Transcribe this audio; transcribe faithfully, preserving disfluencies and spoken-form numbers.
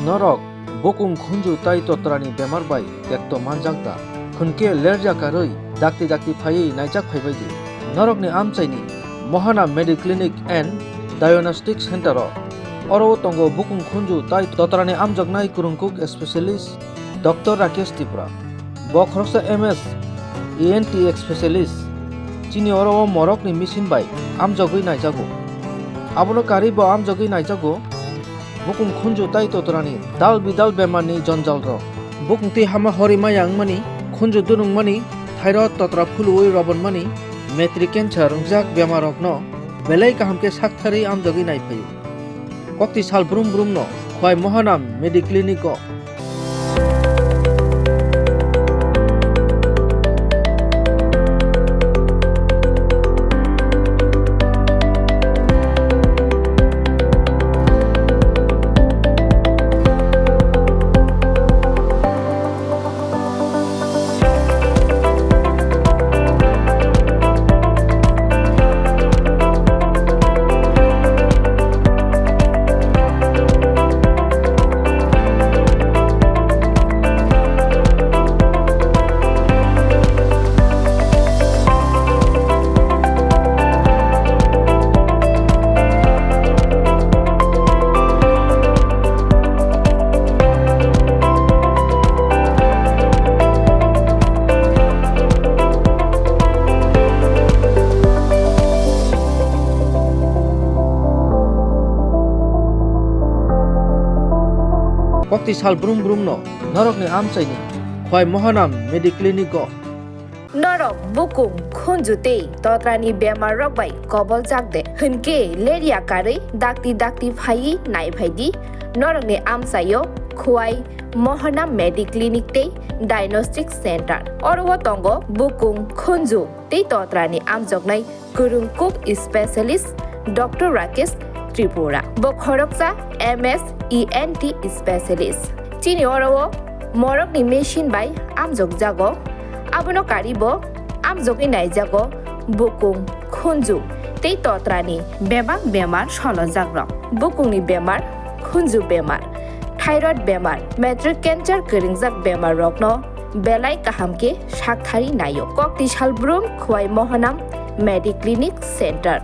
Norok bukung khunju tai totrani bemar bai tekto manjak da? Hwnkhe lerja karwi dakti dakti phaiwi naijak phaibai di. Norokni amchaini Mohana Mediclinic and Diagnostic Center o. Oro o tongo bukung khunju tai totrani amjoknai kwrwngkuk specialist Doctor Rakesh Tripura. Bo khoroksa M S E N T specialist. Chini oro o morokni machine bai amjogwi naijago. Abono karwi bo amjogwi naijago. Bukung khunju tai totrani dal bidal bemarni jonjal rok. Bukung twi hama hori maya wngmani, khunju dunungmani, thairot totra phuluwi robonmani, matric cancer wngjak bemarrokno belai kaham khe saktharwi amjogwi naiphaio. Kokti sal brum brumno Khwai Mohanam Mediclinic o. Kokti sal brum brumno norokni amchaini Khwai Mohanam Mediclinic o. Norok bukung, khunju tei totrani bemar rok bai koboljak de hwnkhe lerja karwi dakti dakti phaiwi naiphai di norokni amchaio Khwai Mohanam Mediclinic tei Diagnostic Center. Oro o tongo bukung, khunju tei totrani amjoknai kwrwngkuk specialist Doctor Rakesh Tripura. Bo khoroksa M S E N T specialist. Chini oro o morokni machine bai amjokjago. Abono karwi bo amjogwi naijago bukung, khunju tei totrani bebak bemar solojakrok. Bukungni bemar, khunju bemar, thyroid bemar, matric cancer kwrwngjak bemar rokno belai kaham khe saktharwi naio. Kokti salbrum Khwai Mohanam Mediclinic Center.